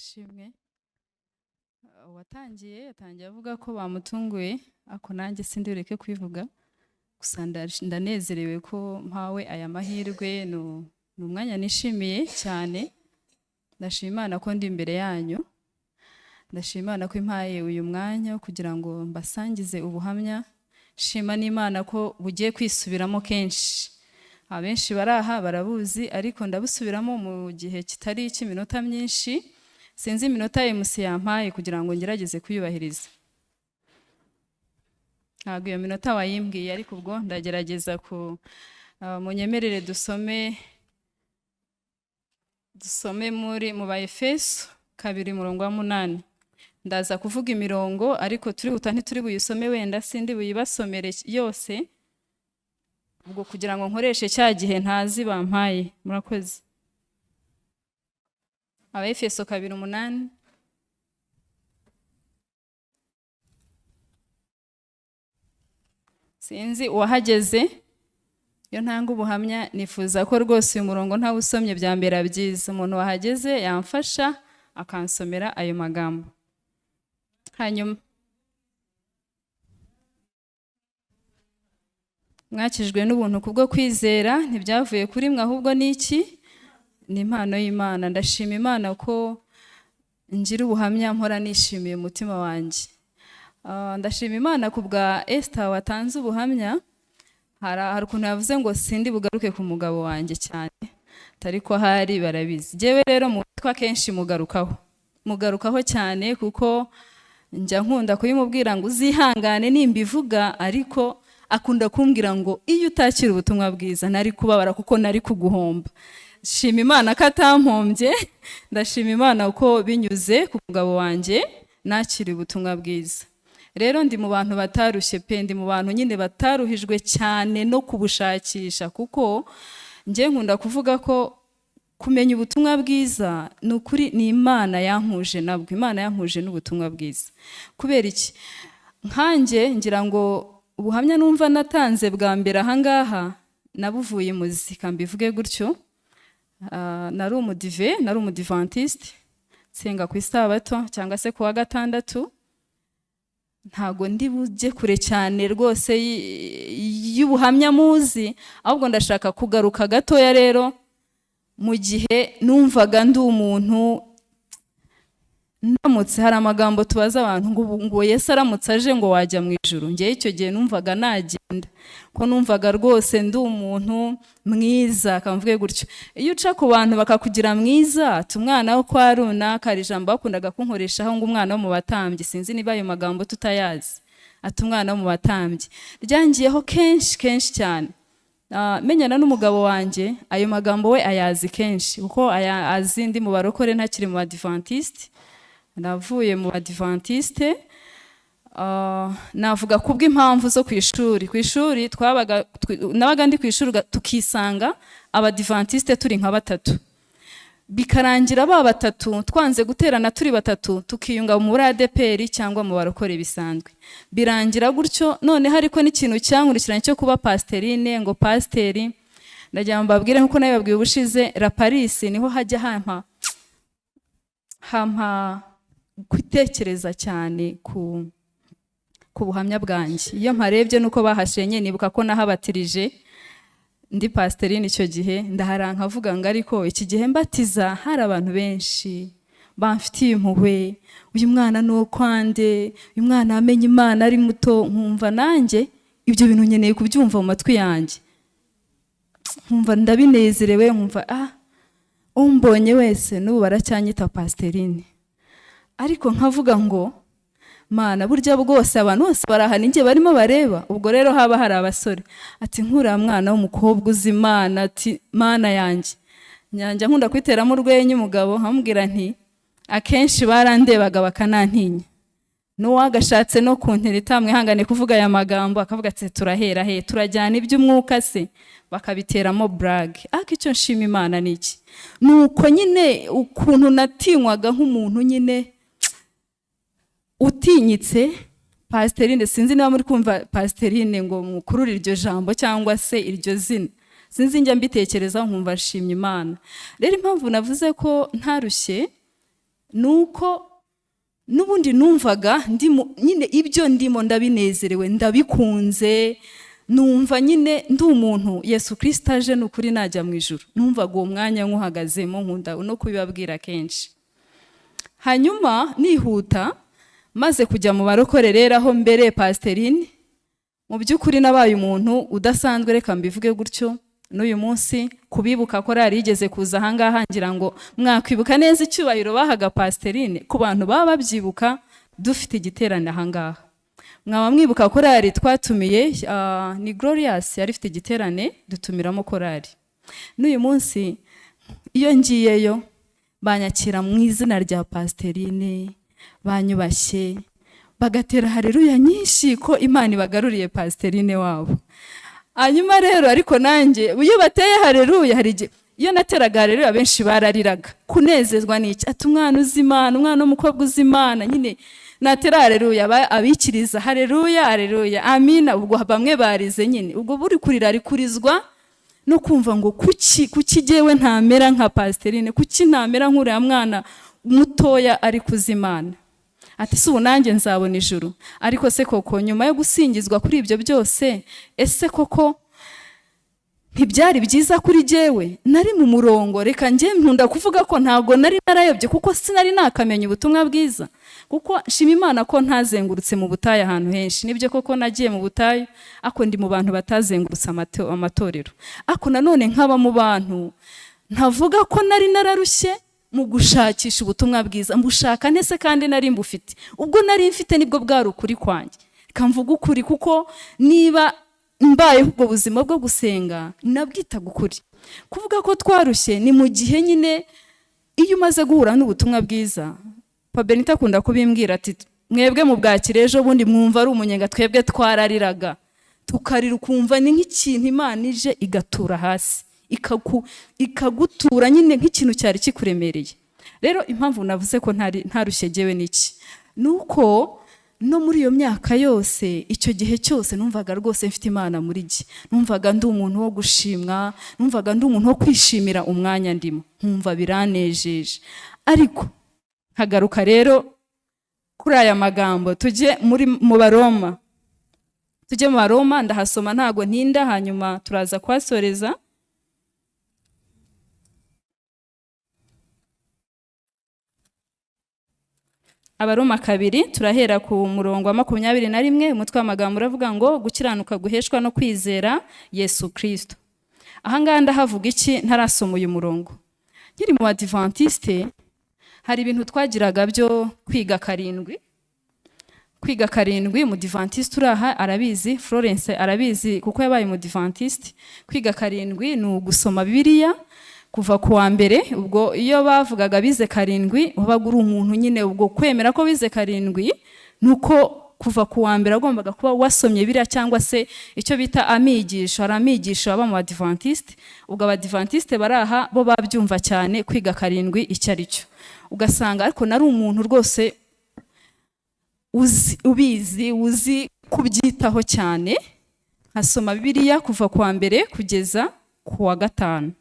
Ashimwe. Uwatangiye yatangiye avuga ko bamutunguye, ariko nanjye sindi bureke kwivuga. Gusa ndanezerewe ko mpawe aya mahirwe, ni umwanya nishimiye cyane. Ndashima Imana ko ndi imbere yanyu, ndashima Imana ko impaye uyu mwanya wo kugira ngo mbasangize ubuhamya. Shima n'Imana ko bugiye kwisubiramo kenshi. Abenshi bari aha barabuzi, ariko ndabusubiramo mu gihe kitari icy'iminota myinshi. Sinzi iminota MC yampaye kugira ngo ngerageze kuyubahiriza. Ntabwo iyo minota wayimbwiye, ariko ubwo ndagerageza ku munyemerere dusome muri mu Baefeso 2 umurongo wa 8. Ndaza kuvuga imirongo, ariko turihuta, ntituri buyisome, wenda sindi buyibasomere yose, ubwo kugira ngo nkoreshe cya gihe ntazi bampaye. Murakoze. Abaefeso 2:8. Sinzi uwahageze. Iyo ntanga ubuhamya nifuza ko rwose uyu murongo ntawusomye byambera byiza. Umuntu wahageze yamfasha akansomera ayo magambo. Hanyuma mwakijwe n'ubuntu kubwo kwizera, ntibyavuye kuri mwe, ahubwo ni iki? Ni impano y'Imana. Ndashima Imana ko ngira ubuhamya mpora nishimiye umutima wanjye. Ndashima Imana ku bwa Esther watanze ubuhamya. Hari ukuntu yavuze ngo sindi bugaruke ku mugabo wanjye cyane, ariko ahari barabizi. Jyewe rero mu mutwe akenshi mugarukaho cyane, kuko njya nkunda kubimubwira ngo uzihangane nimbivuga, ariko akunda kumbwira ngo iyo utakira ubutumwa bwiza nari kubabara kuko nari kuguhomba. Shima Imana ko atampombye, ndashima Imana ko binyuze ku mugabo wanjye nakiriye ubutumwa bwiza. Rero ndi mu bantu batarushye pe, ndi mu bantu nyine bataruhijwe cyane no kubushakisha, kuko njye nkunda kuvuga ko kumenya ubutumwa bwiza ni ukuri, ni Imana yampuje nabwo, Imana yampuje n'ubutumwa bwiza. Kubera iki? Nkanjye ngira ngo ubuhamya numva natanze bwa mbere ahangaha nabuvuye imuzi, mbivuge gutyo. Nari umudive, nari umudivantiste, nsenga ku isabato cyangwa se ku wa gatandatu. Ntago ndi bujye kure cyane rwose y'ubuhamya muzi, ahubwo ndashaka kugaruka gatoya rero mu gihe numvaga ndi umuntu ndamutse. Hari amagambo tubaza abantu ngo Yesu aramutse aje ngo wajya mu ijuru. Njyewe icyo gihe numvaga nagenda, ko numvaga rwose ndi umuntu mwiza, kamvuge gutyo. Iyo uca ku bantu bakakugira mwiza, ati umwana wo kwa runaka, hari ijambo bakundaga kunkoreshaho ngo umwana wo mu batambyi, sinzi niba ayo magambo tutayazi, ati umwana wo mu batambyi, ryangiyeho kenshi kenshi cyane. Menyana n'umugabo wanjye, ayo magambo we ayazi kenshi, kuko azi ndi mu barokore ntakiri mu badivantiste. Navuye mu badivantiste, navuga kubw'impamvu zo ku ishuri. Ku ishuri twabaga, nabaga ndi ku ishuri, tukisanga abadivantiste turi nka batatu, bikarangira ba batatu twanze guterana turi batatu, tukiyunga muri ADEPR cyangwa mu barokore bisanzwe. Birangira gutyo. Noneho ariko n'ikintu cyankurikiranye cyo kuba pasiterine, ngo pasiteri, ndagira ngo mbabwire nkuko nabibabwiye ubushize, La Paris niho hajya hampa gutekereza cyane ku buhamya bwanjye. Iyo mparebye nuko bahashenye, nibuka ko nahabatirije ndi pasiterine icyo gihe, ndaharanka nkavuga ngo ariko iki gihe mbatiza hari abantu benshi bamfitiye impuhwe, uyu mwana ni uwo kwande, uyu mwana amenye Imana ari muto. Nkumva nanjye ibyo bintu nkeneye kubyumva mu matwi yanjye, nkumva ndabinezerewe, nkumva umbonye wese n'ubu baracyanyita pasiterine. Ariko nkavuga ngo Mana, burya bwose abantu bose barahana inge barimo bareba. Ubwo rero haba hari abasore, ati nkuriya mwana w'umukobwa uzi Imana, ati Mana yanjye. Nyanjya nkunda kwiteramo urwenya umugabo, nkamubwira nti akenshi barandebaga bakanantinya, n'uwagashatse no kuntera itamwihangane kuvuga aya magambo, akavuga ati turahera he, turajyana iby'umwuka se, bakabiteramo blague. Ariko icyo nshima Imana ni iki? Nuko nyine ukuntu natinywaga nk'umuntu nyine utinyitse, pasiterine, sinzi niba muri kumva pasiterine ngo mukurure iryo jambo cyangwa se iryo zina, sinzi, njya mbitekerezaho nkumva nshimye Imana. Rero impamvu navuze ko ntarushye, Ni uko n'ubundi numvaga ndimo nyine, ibyo ndimo ndabinezerewe, ndabikunze, numva nyine ndi umuntu Yesu Kirisito aje ni ukuri najya mu ijuru. Numvaga uwo mwanya nkuhagazemo, nkunda no kubibabwira kenshi. Hanyuma nihuta, maze kujya mu barokore rero, aho mbere pasiterine, mu by'ukuri nabaye umuntu udasanzwe, reka mbivuge gutyo. N'uyu munsi kubibuka korari yigeze kuza ahangaha, ngira ngo mwakwibuka neza icyubahiro bahaga pasiterine. Ku bantu baba babyibuka dufite igiterane ahangaha, mwaba mwibuka korari twatumiye, ni Glorious yari ifite igiterane, dutumiramo korari. N'uyu munsi iyo ngiyeyo banyakira mu izina rya pasiterine, banyubashye, bagatera hareruya nyinshi ko Imana ibagaruriye pasiterine wabo. Hanyuma rero ariko nanjye iyo bateye hareruya, hari igihe iyo nateraga hareruya benshi barariraga. Kunezezwa n'iki? Ati umwana uzi Imana, umwana w'umukobwa uzi Imana. Nyine natera hareruya, abikiriza hareruya, hareruya, amina. Ubwo bamwe barize nyine, ubwo buri kurira ari kurizwa no kumva ngo kuki jyewe ntamera nka pasiterine? Kuki ntamera nk'uriya mwana mutoya ari kuzi Imana? Ati si ubu nanjye nzabona ijuru? Ariko se koko nyuma yo gusingizwa kuri ibyo byose, ese koko ntibyari byiza kuri jyewe? Nari mu murongo. Reka njye nkunda kuvuga ko ntabwo nari narayobye, kuko sinari nakamenya ubutumwa bwiza. Kuko nshima Imana ko ntazengurutse mu butayu ahantu henshi. Nibyo koko nagiye mu butayu, ariko ndi mu bantu batazengurutse amatorero. Ariko nanone nkaba mu bantu ntavuga ko nari nararushye mu gushakisha ubutumwa bwiza. Mbushaka ntese kandi nari mbufite? Ubwo nari mfite nibwo bwari ukuri kwanjye. Reka mvuge ukuri, kuko niba mbayeho ubwo buzima bwo gusenga, nabwitaga ukuri. Kuvuga ko twarushye ni mu gihe nyine iyo umaze guhura n'ubutumwa bwiza. Benita akunda kubimbwira ati mwebwe mu bwakire ejo bundi mwumva ari umunyenga, twebwe twarariraga, tukarira, ukumva ni nk'ikintu Imana ije igatura hasi, ikagutura nyine nk'ikintu cyari kikuremereye. Rero impamvu navuze ko ntarushye jyewe n'iki? Ni uko no muri iyo myaka yose, icyo gihe cyose, numvaga rwose mfite Imana muri jye. Numvaga ndi umuntu wo gushimwa, numvaga ndi umuntu wo kwishimira umwanya ndimo, nkumva biranejeje. Ariko nkagaruka rero kuri aya magambo, tujye muri mu Baroma, tujye mu Baroma, ndahasoma ntago ntinda, hanyuma turaza kuhasoreza. Abaroma 2, turahera ku murongo wa 21. Umutwe w'amagambo uravuga ngo gukiranuka guheshwa no kwizera Yesu Kristo. Ahangaha ndahavuga iki ntarasoma uyu murongo? Nkiri mu Badivantiste hari ibintu twagiraga byo kwiga karindwi. Kwiga karindwi, umudivantiste uri aha arabizi, Florence arabizi kuko yabaye umudivantiste. Kwiga karindwi ni ugusoma Bibiliya kuva ku wa mbere. Ubwo iyo bavugaga bize karindwi, wabaga uri umuntu nyine, ubwo kwemera ko bize karindwi nuko kuva ku wa mbere agombaga kuba wasomye Bibiliya, cyangwa se icyo bita amigisho. Hari amigisho aba mu Badivantiste. Ubwo Abadivantiste bari aha bo babyumva cyane kwiga karindwi icyo ari cyo. Ugasanga ariko nari umuntu rwose ubizi, uzi kubyitaho cyane, nkasoma Bibiliya kuva ku wa mbere kugeza ku wa gatanu.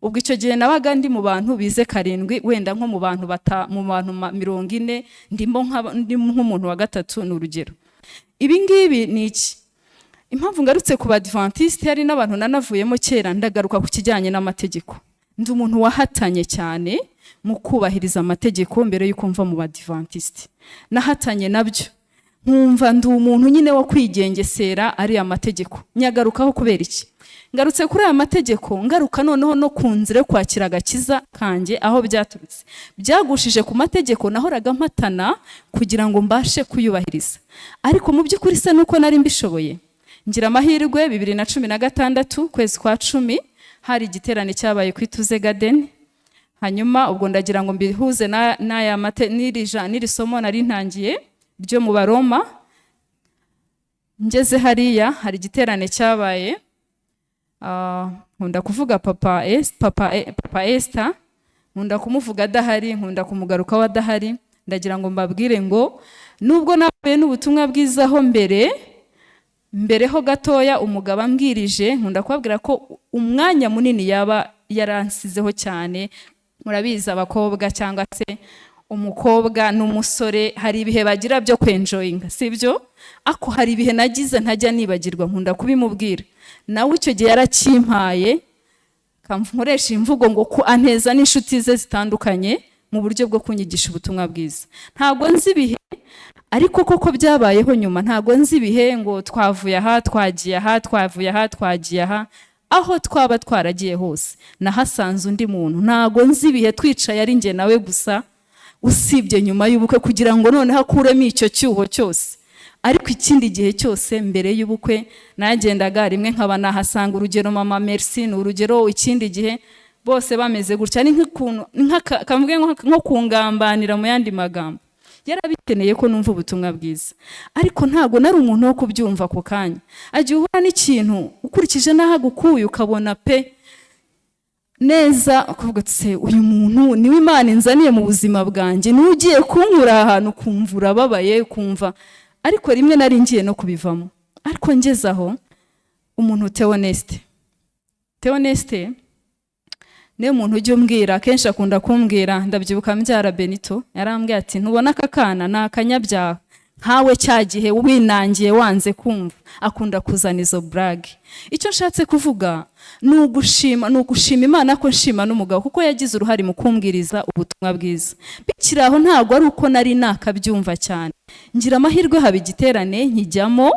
Ubwo icyo gihe nabaga ndi mu bantu bize karindwi, wenda nko mu bantu mu bantu 40 ndimo nk'umuntu wa gatatu, ni urugero. Ibi ngibi ni iki? Impamvu ngarutse ku Badivantiste, hari n'abantu nanavuyemo kera, ndagaruka ku kijyanye n'amategeko. Ndi umuntu wahatanye cyane mu kubahiriza amategeko mbere y'uko mva mu Badivantiste. Nahatanye nabyo, nkumva ndi umuntu nyine wo kwigengesera ariya mategeko. Nyagarukaho kubera iki? Ngarutse kuri aya mategeko, ngaruka noneho no ku nzira yo kwakira agakiza kanjye, aho byaturutse. Byagushije ku mategeko nahoraga mpatana kugira ngo mbashe kuyubahiriza. Ariko mu by'ukuri se nuko nari mbishoboye? Ngira amahirwe 2016 kwezi kwa 10 hari igiterane cyabaye ku Ituze Garden. Hanyuma ubwo ndagira ngo mbihuze n'aya n'iri somo nari ntangiye ryo mu Baroma. Ngeze hariya hari igiterane cyabaye. Nkunda kuvuga papa Esther, nkunda kumuvuga adahari, nkunda kumugarukaho adahari. Ndagira ngo mbabwire ngo nubwo nahuye n'ubutumwa bwiza ho mbere ho gatoya, umugabo ambwirije, nkunda kubabwira ko umwanya munini yaba yaransizeho cyane. Murabizi abakobwa cyangwa se Umukobwa n'umusore hari ibihe bagira byo kwenjoyinga, sibyo? Ako hari ibihe nagize ntajya nibagirwa, nkunda kubimubwira. Nawe icyo gihe yarakimpaye, nkoresha imvugo ngo ko anteza n'inshuti ze zitandukanye mu buryo bwo kunyigisha ubutumwa bwiza. Ntabwo nzi ibihe, ariko koko byabayeho nyuma. Ntabwo nzi ibihe ngo twavuye aha twagiye aha, twavuye aha twagiye aha. Aho twaba twaragiye hose nahasanze undi muntu. Ntabwo nzi ibihe twicaye ari njye nawe gusa, usibye nyuma y'ubukwe, kugira ngo noneho akuremo icyo cyuho cyose. Ariko ikindi gihe cyose mbere y'ubukwe nagendaga rimwe nkaba nahasanga, urugero, mama Merci, ni urugero, ikindi gihe bose bameze gutya. Ni nk'ukuntu kamvuge nko kungambanira. Mu yandi magambo, yarabikeneye ko numva ubutumwa bwiza, ariko ntabwo nari umuntu wo kubyumva ako kanya. Agiye uhura n'ikintu ukurikije n'aho agukuye, ukabona pe neza, ukavuga ati: "Se uyu muntu niwe Imana inzaniye mu buzima bwanjye? Niwe ugiye kunkura aha hantu?" Ukumva urababaye, ukumva. Ariko rimwe nari ngiye no kubivamo, ariko ngeze aho umuntu Theoneste, Theoneste niwe muntu ujya umbwira akenshi, akunda kumbwira. Ndabyibuka mbyara Benito, yarambwiye ati: "Ntubona aka kana ni akanyabyaha nkawe cya gihe winangiye wanze kumva." Akunda kuzana izo blague. Icyo nshatse kuvuga ni ugushima, ni ugushima Imana ko nshima n'umugabo, kuko yagize uruhare mu kumbwiriza ubutumwa bwiza. Bikiri aho, ntabwo ari uko nari nakabyumva cyane. Ngira amahirwe haba igiterane nkijyamo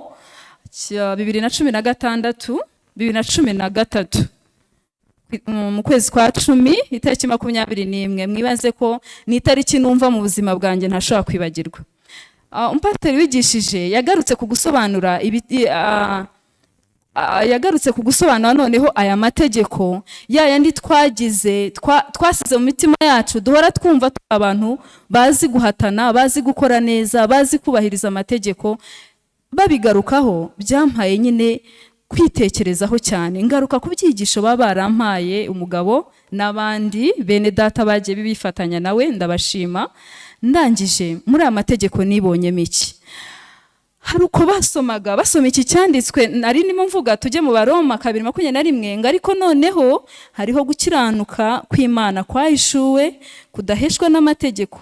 2016, 2013, mu kwezi kwa 10, itariki 21. Mwibaze ko ni itariki numva mu buzima bwanjye ntashobora kwibagirwa. Umupasiteri wigishije yagarutse ku gusobanura yagarutse ku gusobanura noneho aya mategeko ya yandi twagize twasize mu mitima yacu, duhora twumva turi abantu bazi guhatana, bazi gukora neza, bazi kubahiriza amategeko. Babigarukaho, byampaye nyine kwitekerezaho cyane, ngaruka ku byigisho baba barampaye, umugabo n'abandi bene data bagiye bifatanya nawe, ndabashima. Ndangije, muri aya mategeko nibonyemo iki? Hari uko basomaga, basoma iki cyanditswe nari ndimo mvuga, tujye mu Baroma 2:21, ngo: "Ariko noneho hariho gukiranuka kw'Imana kwahishuwe kudaheshwa n'amategeko."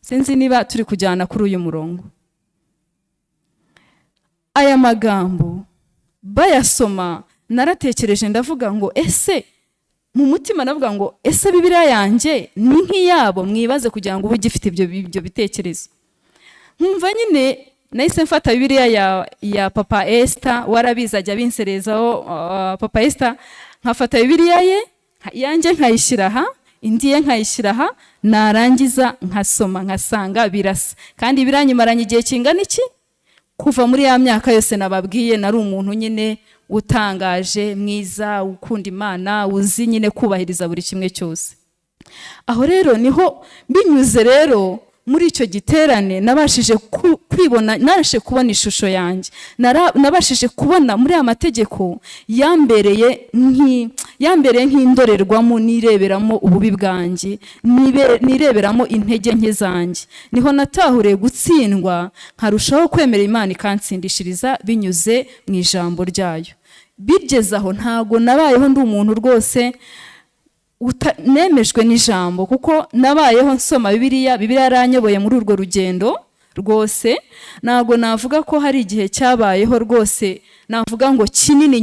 Sinzi niba turi kujyana kuri uyu murongo. Aya magambo bayasoma, naratekereje, ndavuga ngo ese, mu mutima navuga ngo: "Ese Bibiliya yanjye ni nk'iyabo?" Mwibaze kugira ngo ube ugifite ibyo bitekerezo. Nkumva nyine nahise mfata Bibiliya ya papa Esther, warabizi, ajya abinserezaho, papa Esther, nkafata Bibiliya ye, iyanjye nkayishyira aha, indi ye nkayishyira aha, narangiza nkasoma, nkasanga birasa. Kandi biranyimaranye igihe kingana iki? Kuva muri ya myaka yose nababwiye, nari umuntu nyine utangaje, mwiza, ukunda Imana, uzi nyine kubahiriza buri kimwe cyose. Aho rero niho binyuze. Rero muri icyo giterane nabashije kwibona, nabashije kubona ishusho yanjye. Nabashije kubona muri aya mategeko yambereye nk'indorerwamo nireberamo ububi bwanjye, nireberamo intege nke zanjye. Niho natahuriye gutsindwa, nkarushaho kwemera Imana ikansindishiriza binyuze mu ijambo ryayo. Bigeze aho, ntago nabayeho ndi umuntu rwose nemejwe n'ijambo, kuko nabayeho nsoma Bibiliya. Bibiliya yaranyoboye muri urwo rugendo rwose. Ntabwo navuga ko hari igihe cyabayeho rwose navuga ngo kinini.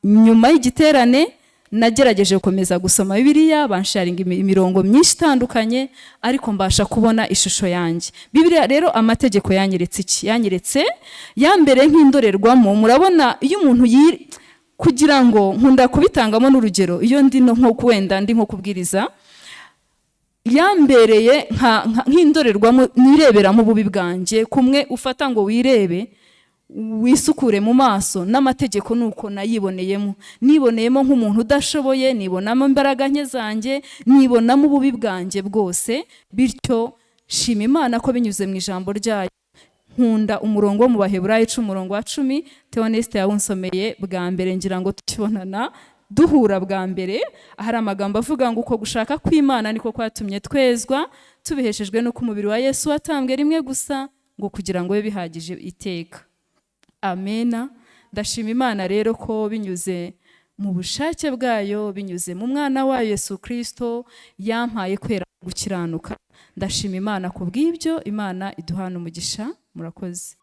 Nyuma y'igiterane nagerageje gukomeza gusoma Bibiliya, bansharinga imirongo myinshi itandukanye, ariko mbasha kubona ishusho yanjye. Bibiliya rero, amategeko yanyeretse iki? Yanyeretse yambere nk'indorerwamo. Murabona iyo umuntu yiri kugira ngo, nkunda kubitangamo n'urugero iyo ndi no nko wenda ndi nko kubwiriza, yambereye nk'indorerwamo nireberamo ububi bwanjye. Kumwe ufata ngo wirebe, wisukure mu maso, n'amategeko ni uko nayiboneyemo. Niboneyemo nk'umuntu udashoboye, nibonamo imbaraga nke zanjye, nibonamo ububi bwanjye bwose. Bityo shima Imana ko binyuze mu ijambo ryayo. Nkunda umurongo wo mu Baheburayo 10, umurongo wa 10. Theoneste yawunsomeye bwa mbere, ngira ngo tukibonana, duhura bwa mbere. Hari amagambo avuga ngo: "Uko gushaka kw'Imana niko kwatumye twezwa, tubiheshejwe n'uko umubiri wa Yesu watambwe rimwe gusa, ngo kugira ngo bibe bihagije iteka." Amena. Ndashima Imana rero ko binyuze mu bushake bwayo, binyuze mu mwana wayo Yesu Kirisito, yampaye kwera, gukiranuka. Ndashima Imana ku bw'ibyo. Imana iduhana umugisha. Murakoze.